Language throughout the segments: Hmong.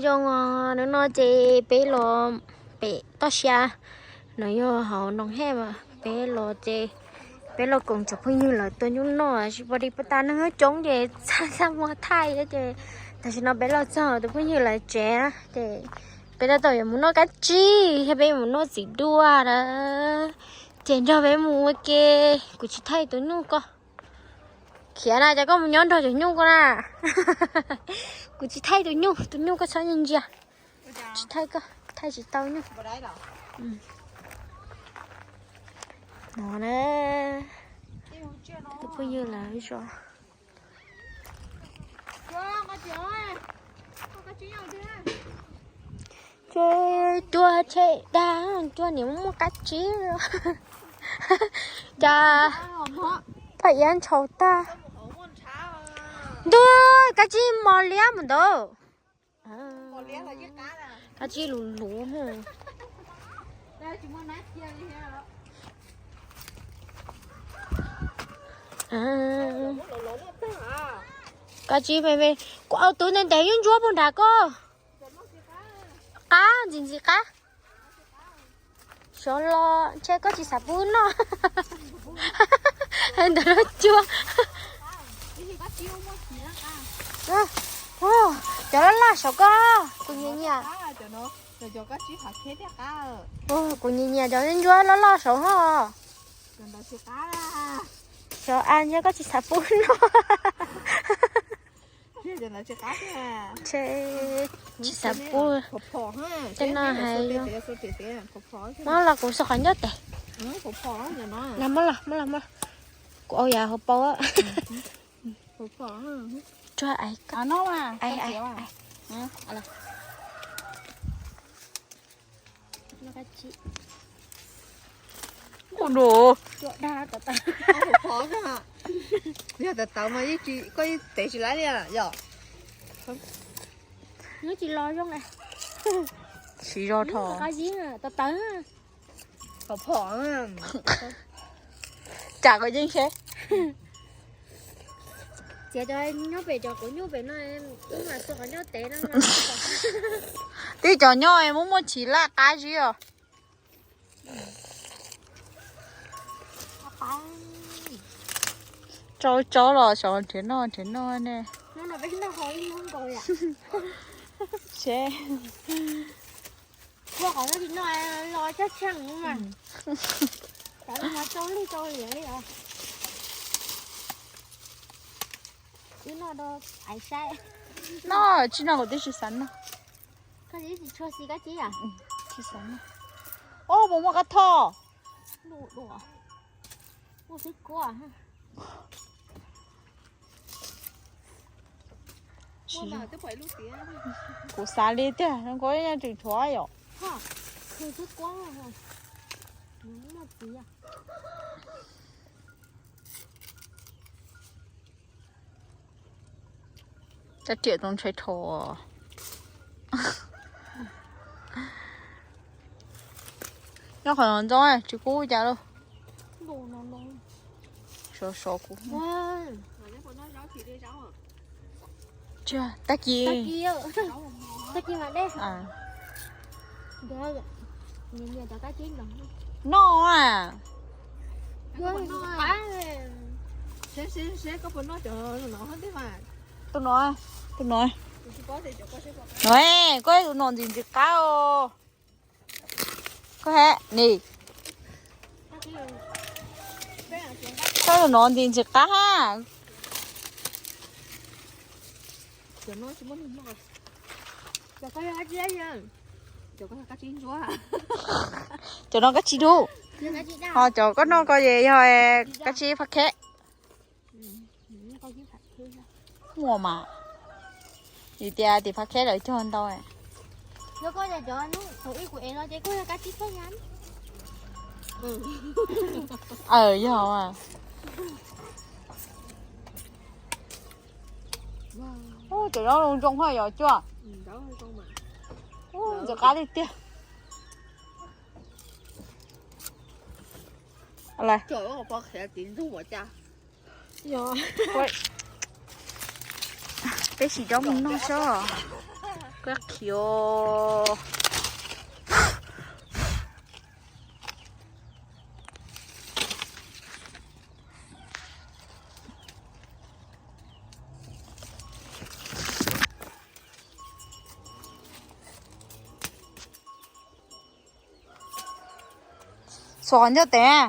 Zoo os, hnub no ces peb los pem toj siab, no yog hauv Noov Hej mas peb los ces peb los koom tsoom phooj ywg lawv tua nyuj noj, tsis pom dib pub tas neeg coob ces txaj txaj muag thaij ces tam sim no peb los txog tus phooj ywg lawv tsev na ces peb tab tom yuav mus noj kab tsib thiab peb yuav mus noj txiv duaj na. Ces nrog peb mus ua ke, kuv tsis thaij tus nyuj koj. Khiav na, ces koj mus nyob nrog cov nyuj koj na. Kuv tsis thaij tus nyuj, tus nyuj koj txhob ntsia ntsia. Tsis thaij koj, thaij tsis tau nyuj. No na, tus phooj ywg lawv zos. Ces cua tshem dag, cua niam muaj qab tsib. Cas Phaj Iab ntshau tag. Ntuj, kab tsib mos liab mus ntawd. Kab tsib luv luv. Kab tsib me me, kuv au tub ntev ntev yeej ntsuab puag nrad koj. Qab ntxim ntxim qab. Xyov los ntshe koj tsis xav pub noj. Ntawd lub cua. Cov loj loj saum koj, kuv nyiam nyiam. Kuv nyiam nyiam cov ntsuab loj loj saum ho. Xyov a ntshe koj tsis xav pub noj. Ntshe tsis xav pub. Tej no hais muab los kuv xuas qhov ncauj tes. Los muab los, muab los, muab. Kuv au yam hauv paus. Tsuag ai, ai, ai. Ua no. Yog tawv tawv mas yeej tsis, koj yeej tev tsis laib li yom. Tsis los zoo. Tsis zoo dhau. Tawv tawv. Tsam kom yeej seb. Txiav cov nyob pem cov quav nyuj pem no, wb mam xuas qhov ncauj tev no. Tib cov nyob muaj muaj tsis laj qab zib os. Tsau tsau los xyov nrhiav noj nrhiav noj ne. Seb. Ua qhov no tsis noj los caj tsheej mas. Xav los tsau lwj tsau liam li os. Wb noj rau aiv saib. Noj tsis noj kuv twb tsis xav noj. Koj tsis tshua xis kab tsib ah? Tsis xav noj. Ob, puas muaj qab thoj? Muaj xwb kuab. Kuv xav li tiag, zoo nkaus nyob tseem tshuav yom. Cab riam tau ntshai dhau. Nyob qhov no ntxoov tsis kub cas lauj. Sov sov kuv. Tag kis. Tag kis mas dej. Noj a. Tus no, tus no. No, koj tus no ntxim ntxim qab os. Koj he, nim. Koj tus no ntxim ntxim qab ha. Cov no kab tsib dub. Ho cov koj noj ko ces yog kab tsib phab kheb. Muaj mas. Vim tias tim phab kheb lawv cog ntau. Aw, yog mas. Cov no zoo zoo haj yom cua. Ntxim qab tiag tiag. Peb sim rov mus noj sob. Khiv. Xuas qhov ncauj tes.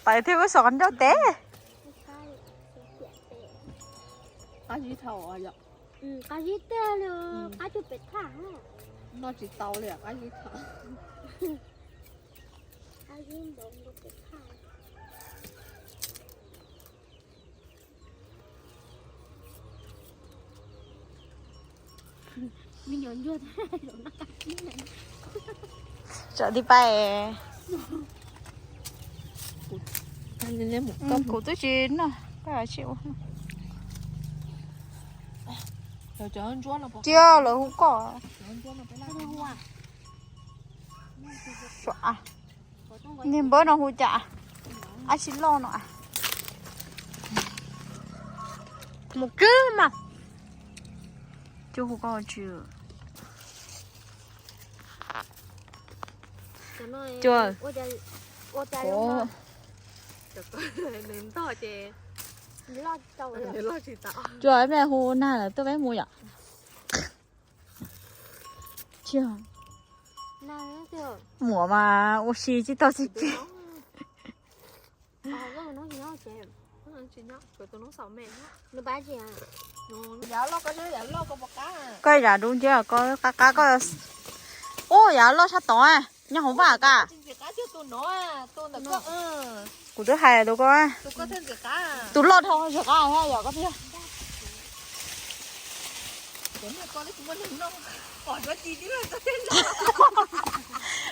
Tawv thiab, xuas qhov ncauj tes. Qab zib thaum yom. Qab zib tiag li, qab cuag pem thaj. Noj tsis tau li qab zib thaum. Qab zib npaum nkaus pem thaj. Tsam tib pais. Kuv twb tsis noj, koj tsis ua. Cia lawv hu koj. Niag npawb no hu cas? Ab tsi loj no. Mus kib mas. Cuaj hu koj tsis. Cuaj. Cuaj, me hu nag lawm tuaj peb mus yom. Muam mas ua si tsis tau txiv kiag. Koj yav dub nciab koj qab qab koj. Ub, yav loj sab tod nyob hauv vaj ka. Kuv twb hais tus ko, tus loj dhau ntxim qab yom koj thiab.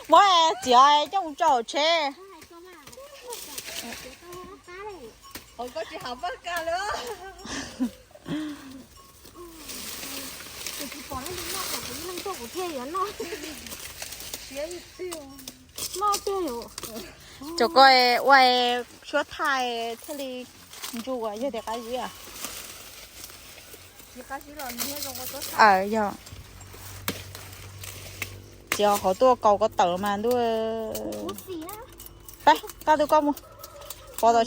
Muab txiav coj mus tso hauv tsheb. Cov ko ua suab thaij thiaj li ntsuas yog tias qab zib. Yog txiav qhov tuaj kaus ko tawm mas ntuj. Pab koj tus koj mus pov tom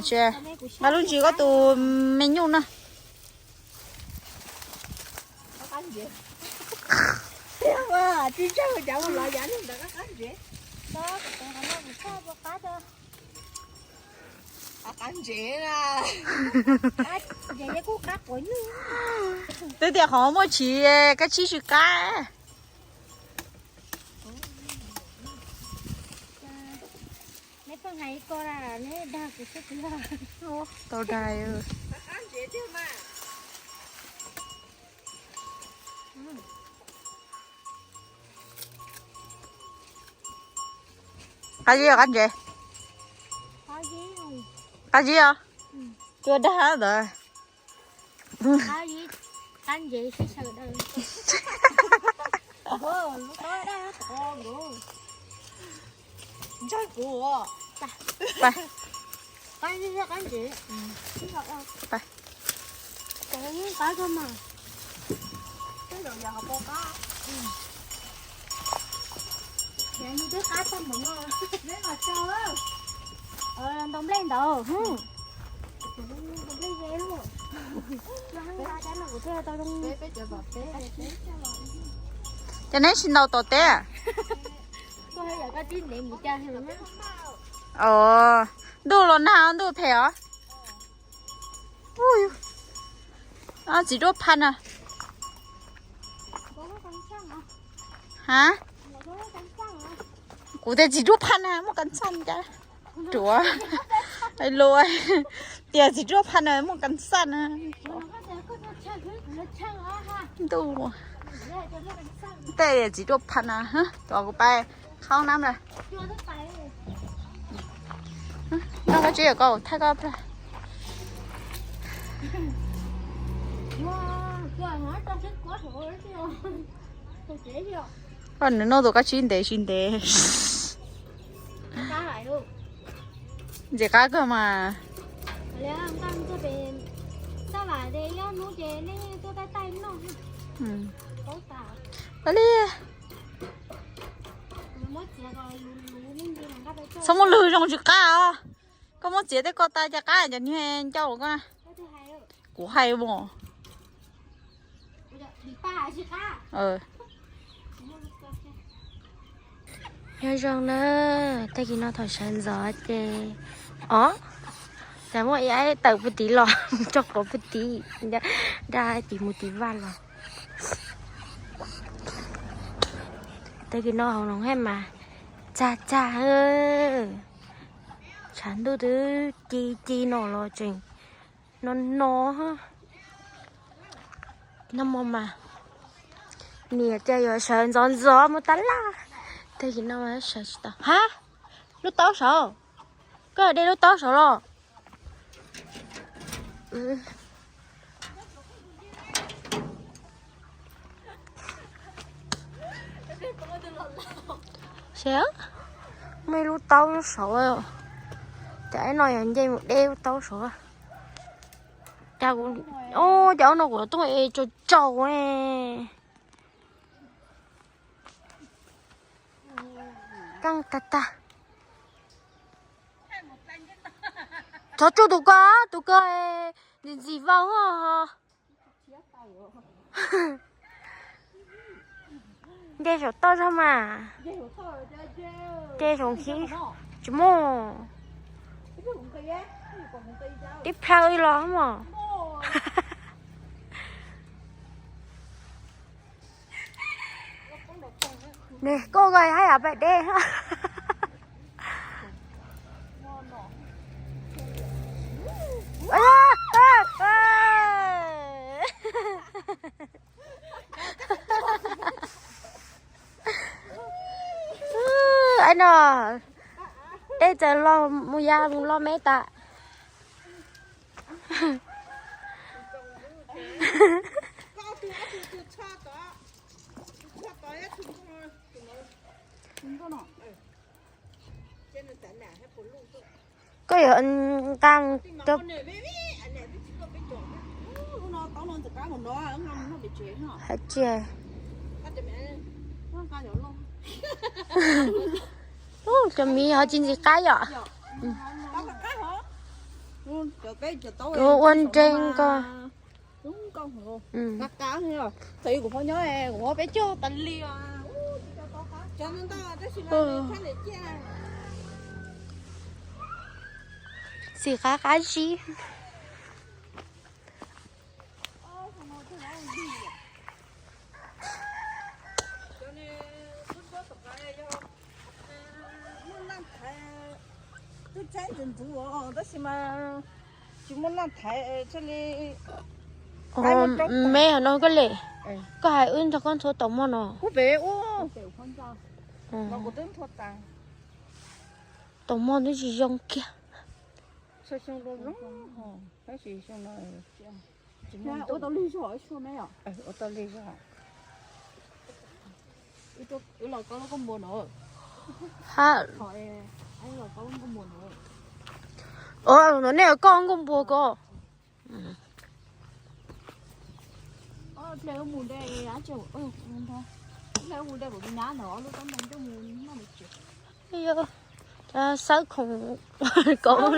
tsheb. Nqa lub ntsis koj tus me nyuj na. Twb tias qhov muaj tsis, kab tsib tsis qab. Tau dag. Qab zib os qab ntsev? Qab zib os. Tua dag ntawd. Ntsaig kuv. Ntau nplej ntawd. Ces neb tsis ntaus tom teb. Ntuj los nag ntuj phem os. Txiv duaj phaj na. Ha? Kuv tias txiv duaj phaj na muaj kas xaj cas. Ruav. Lus tias txiv duaj phaj na muaj kas xaj na. Ntuj. Tej txiv duaj phaj na. Tos kuv pais khawb nab na. Noj kab tsib, koj thaij koj plag. Koj nws noj tus kab tsib ntev tsis ntev. Ntxim qab kawg mas. Ua li, txhob muab lwg zoo tsis qab os. Koj muab txiav tej ko tas cas qab cov niag ncauj koj na. Kuv hais mas. Nyob zoo na, tag kis no thaum sawv ntxov ces, o, cas muaj ib tawm puag tid los tso quav puag tid, daj tim mus tim vaj los. Tag kis no hauv no haj mas tsag tsag, tshav ntuj twb ci ci no los tseem no no. No mas, niam tias yuav sawv ntxov ntxov mus tab laj, tag kis no sawv tsis tau. Ha, lub taub saud, koj de lub taub saud los. Muaj ib lub taub lub saud, cas no yog nce mus de lub taub saud. Cas, o, cas no kuv tuaj es tsaus tsaus ne. Keej tag tag. Txhob tsuj tus ko, tus ko ntxim ntxim vau. Nce saum toj zog mas. Nce saum khib tsis muaj. Tib plhaw los mog. Nws koj nqa haj yam pais deb. Ai no, dej txawm los mus ya mus los me tas. Koj yuav nqa mus rau, hais tias, cov miv ho tsis ntxim qab yom. Ua nreeg ko. Xim qab qab zib. Tab sis mas tsis muaj naj thaiv, thiaj li me hov no koj le. Koj hais wb nrog koj ntxhua taum mog no. Taum mog twb tsis zoo kiag. Ha, no nej koj nkauj npua ko. Xawb khoom kom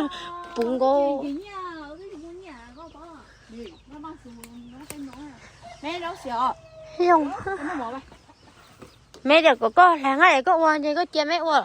puv nkaus. Zoo. Me tias kom koj hlais nqaij es koj ua ces koj cia me ua.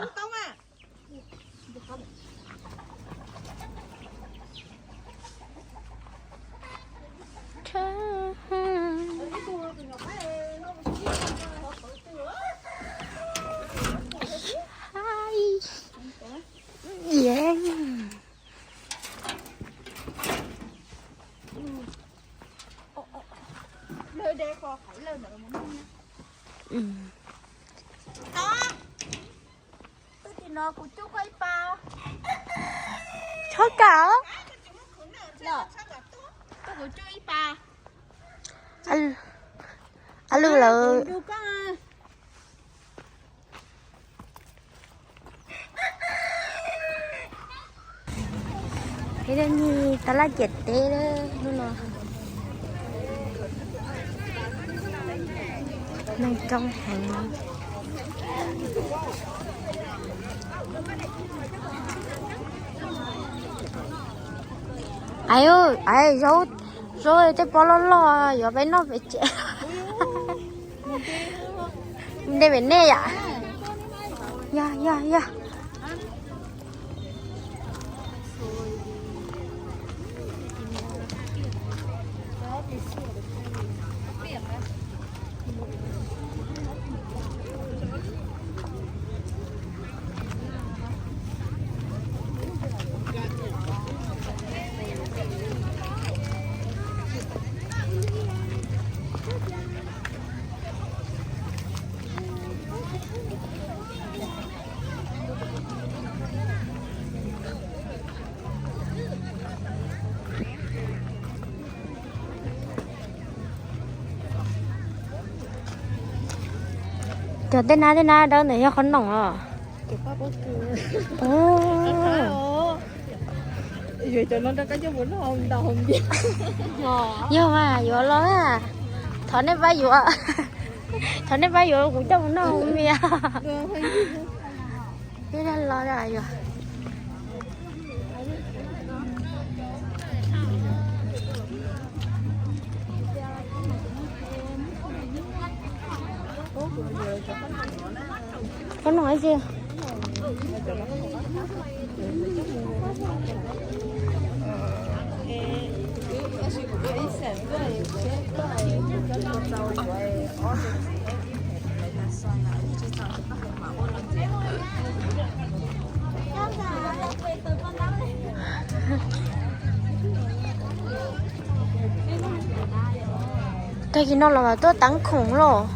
Txhob kam. A lwj lawm. Peb nij tab laj ciam teb hnub no. Neeg coob heev. Ais, ais, zaub, zaub tej pob loj loj yuav peb noj pem tsev. Mus de pem nej yom. Yog, yog, yog. Cov tej nab tej nab dawb ntawd yog qhob noom os. Yog mas yuav los na. Thov nej pab yuav, thov nej pab yuav kuv coj mus noj ua mias. Peb los yog. Qhob noom ib tsi. Tag kis no los mas tuaj teev khoom los.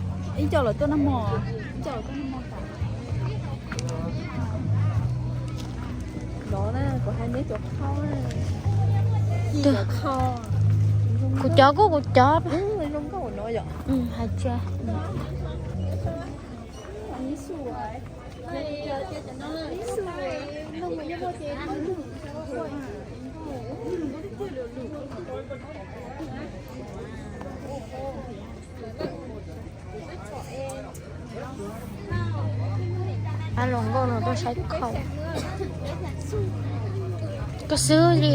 Kuv cov kuj kuv cov. Hais tsia. Pab hluas nkauj no tuaj saib khau. Koj xwb li.